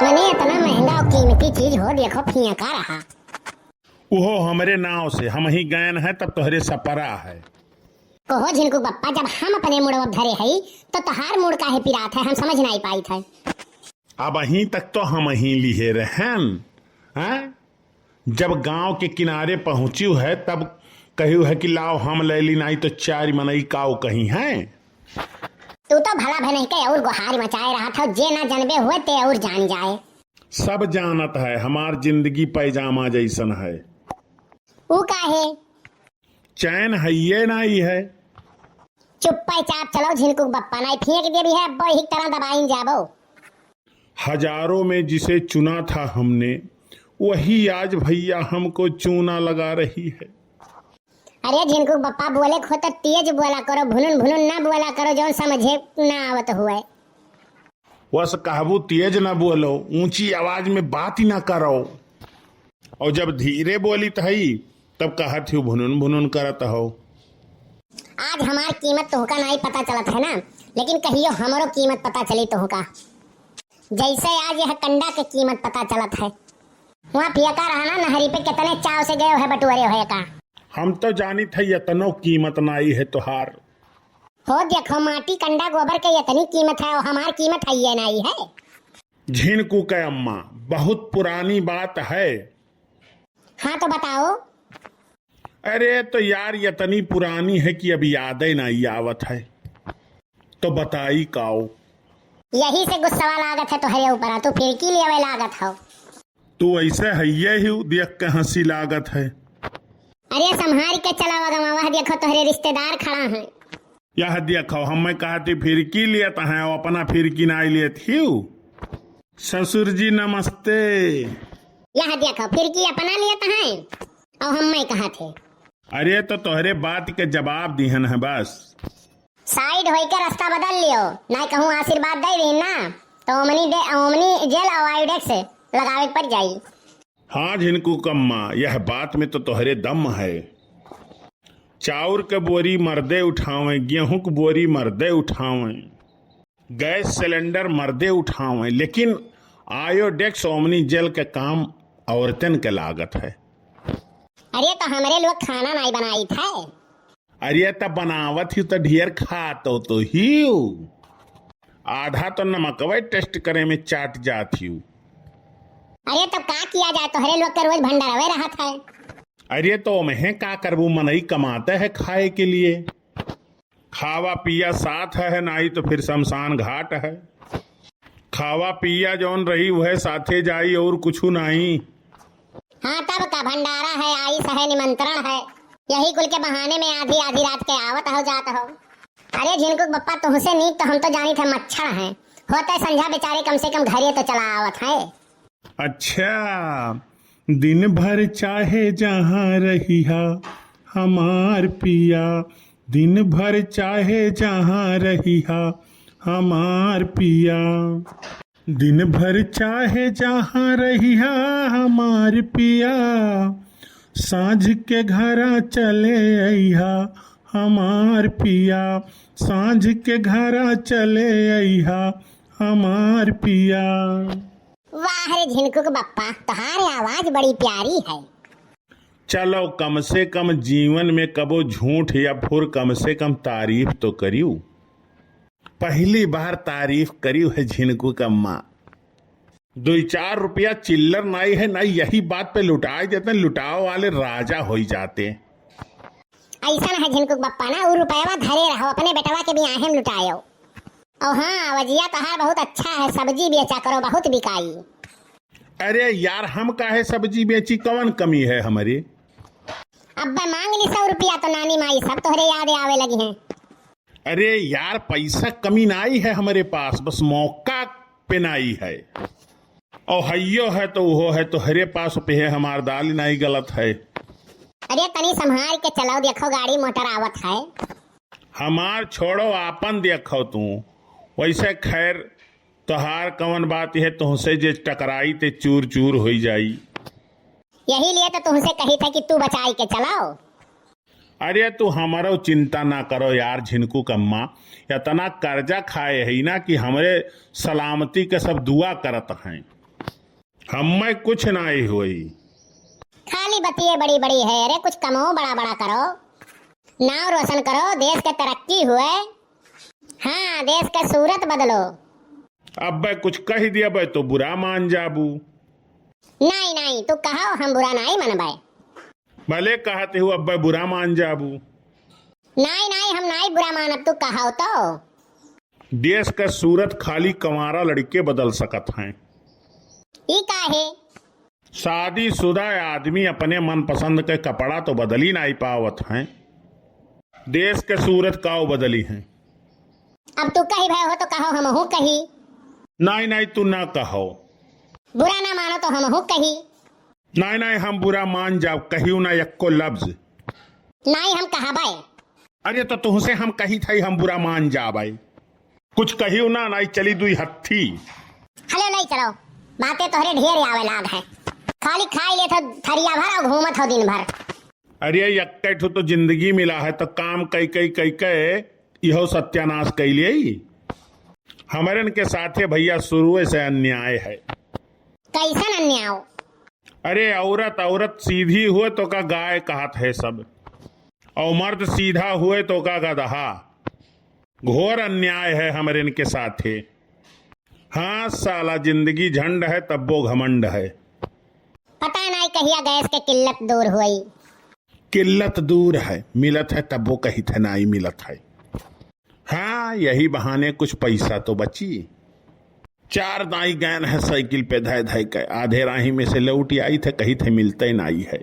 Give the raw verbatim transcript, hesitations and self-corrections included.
मने इतना महंगा और कीमती चीज हो, देखो फियका रहा। उहो हमरे नाव से, हमहीं गयन है, तब तोहरे सपरा है। कहो झिनकू बप्पा, जब हम अपने मूड़वा धरे हई, तो तोहार मूड़ काहे पिरात है, हम समझ नाई पाइत है। अबहीं तक तो हमहीं लिहे रहन, हैं? जब गांव के किनारे पहुंचिउ है, तब कहिउ है कि लाओ हम ले ली, नाई तो चार मनई काऊ कहीं हैं। तू तो भला भनई के और गोहार मचाए रहत हो, जे ना जनबे हुए ते और जान जाए। सब जानत है, हमार जिंदगी पैजामा जैसन है। ऊ काहे? चैन हइये नाई है। चुप्पे चाप चलो झिनकुक बप्पा, नाई फेंक देबी है, अब्बो यही तरह दबाइन जाबो। हजारों में जिसे चुना था हमने, वही आज भैया हमको चूना लगा रही है। अरे झिनकुक बप्पा, बोले को तो तेज बोला करो, भुनुन भुनुन ना बोला करो, जौन समझे ना आवत हुए। वस कहबू तेज न बोलो, ऊंची आवाज में बात ही न करो। और जब धीरे बोलित हई, तब कहत ही भुनुन भुनुन करत हो। आज हमार कीमत तोहका नाई पता चलत है ना, लेकिन कहियो हमरो कीमत पता चली तोहका। जैसे आज यह कंडा के कीमत पता चलत है। वहाँ पियका रहा ना नहरी पे, कितने चाव से गए है बटुअरे होए का। हम तो जानित है यतनो कीमत नाई है तोहार। हो देखो, माटी, कंडा, गोबर के इतनी कीमत है और हमार कीमत है ये नाई है। झिनकू के अम्मा, बहुत पुरानी बात है। हाँ तो बताओ। अरे तो यार, इतनी पुरानी है कि अब याद ही नाई आवत है, तो बताई काओ। यही से गुस्सा लागत है तोहरे ऊपर, तू फिरकी लेवे लागत हो। तू ऐसे हइये ही देख के हंसी लागत है। अरे संभाल के चलावा गवा, वह देखो तोहरे रिश्तेदार खड़ा हैं। यह देखो, हम मैं कहती फिरकी लेत हैं, और अपना फिरकी नाई लेत ही। ससुर जी नमस्ते। यह देखो फिरकी अपना लेत हैं, और हम मैं कहत है। अरे तो तोहरे बात के जवाब दिहन है बस। साइड होई के रास्ता बदल लियो, नाई कहूँ आशीर्वाद दे दी ना, तो ओमनी डे, ओमनी जेल और आयोडेक्स लगावे के पड़ जाई। हाँ झिनकू कम्मा, यह बात में तो तोहरे दम है। चाउर के बोरी मर्दे उठावें, गेहूं के बोरी मर्दे उठावें, गैस सिलेंडर मर्दे उठावें, लेकिन आयोडेक्स ओमनी जेल के काम औरतन के लागत है। अरे तो हमरे लोग खाना नाई बनाइत है। अरे त बनावत ही तो ढेर खात हो तो ही, आधा तो नमकवे टेस्ट करे में चाट जात ही। अरे तो का किया जाए, तोहरे लोग के रोज भंडारवे रहत है। अरे तो ओमहे का करबू, मनई कमाते है खाए के लिए। खावा पिया साथ है, नाई तो फिर शमशान घाट है। खावा पिया जौन रही वह साथे जाई और कुछु नाई। हाँ तब का, भंडारा है, आइस है, निमंत्रण है, यही कुल के बहाने में आधी आधी रात के आवत हो जात हो। अरे झिनकुक बप्पा, तुहसे नीक तो हम तो जानित है मच्छर हैं, होते संझा बेचारे कम से कम घरे तो चला आवत है। अच्छा, दिन भर चाहे जहाँ रहिहा हमार पिया, दिन भर चाहे जहाँ रहिहा हमार पिया, दिन भर चाहे जहाँ रहिहा हमार पिया, साँझ के घरा चले अइहा हमार पिया, साँझ के घरा चले अइहा हमार पिया। वाह रे झिनकुक बप्पा, तोहार आवाज बड़ी प्यारी है। चलो, कम से कम जीवन में कबो झूठ या फुर कम से कम तारीफ तो करियो। पहली बार तारीफ करियो है झिनकुक अम्मा। दो चार रुपया चिल्लर नाई है, नाई यही बात पे लुटाए देते, लुटाओ वाले राजा होई जाते। ऐसा ना है झिनकुक बप्पा ना, उ रुपयवा धरे रहो, अपने बेटवा के बियाहे में लुटायो। और हाँ, वजिया तोहार बहुत अच्छा है, सब्जी बेचा करो, बहुत बिकाई। अरे यार, हम काहे सब्जी बेची, कवन कमी है हमरी? अब्बा मांग ली सौ रुपया तो नानी माई सब तोहरे याद आवे लगी हैं। अरे यार, पैसा कमी नाई है हमरे पास, बस मौका पे नाई है। और हइयो है तो उहो है, तोहरे पास पे है, हमार दाल नाई गलत है। अरे तनी संभाल के चलाओ, देखो गाड़ी मोटर आवत है। हमार छोड़ो, आपन देखो तू। वैसे खैर, तोहार कवन बात है, तुहसे जे टकराई ते चूर चूर होई जाई। यही लिए तो तुहसे कही था कि तू बचाई के चलाओ। अरे तू हमरो चिंता ना करो यार झिनकुक अम्मा, इतना कर्जा खाए है ना कि हमरे सलामती के सब दुआ करत हैं। हम्मे कुछ नाई होई। खाली बतिये बड़ी बड़ी है, अरे कुछ कमाओ, बड़ा बड़ा करो, नाव रोशन करो, देश के तरक्की हुए। हाँ, देश के सूरत बदलो। अब्बे कुछ कहि दिया बे तो बुरा मान जाबू। नाई नाई, तू कहो, हम बुरा नाई मनबे। भले कहत हो अब्बे बुरा मान जाबू। नाई नाई, हम नाई बुरा मानब, तू कहो तो। देश का सूरत खाली कंवारा लड़के बदल सकत हैं। ई काहे? शादीशुदा आदमी अपने मनपसंद के कपड़ा तो बदली नाई पावत हैं, देश के सूरत काव बदली हैं? अब तू कही भय हो तो कहो, हमहू कही। नाई नाई, तू ना कहो। बुरा ना मानो तो हमहू कही। नाई नाई, हम बुरा मान जाब, कहियो ना एक्को लफ्ज। नाई हम कहबे। अरे तो तुहसे हम कही थई हम बुरा मान जाबे। कुछ कहियो ना, नाई चली दुई हत्थी। हलो लाई चलो, बातें तोहरे ढेर आवे लाग है। खाली खाई लेत हो थरिया भर और घूमत हो दिन भर। अरे एक्के ठो तो जिंदगी मिला है तो काम कई कई कई के इहो सत्यानाश कई लियाई। हमरन के साथे भैया शुरुए से अन्याय है। कैसन अन्याय? अरे औरत औरत सीधी हुए तो का गाय कहत है सब, और मर्द सीधा हुए तो का गदहा। घोर अन्याय है हमरन के साथे। हाँ साला, जिंदगी झंड है तब्बो घमंड है। पता नाई कहिया गैस के किल्लत दूर हुई। किल्लत दूर है, मिलत है तब्बो कहित है नाई मिलत है। हाँ, यही बहाने कुछ पैसा तो बची। चार दाई गैन है साइकिल पे धय धय के, आधे राही में से लौट आई थे, कही थे मिलते नाई है।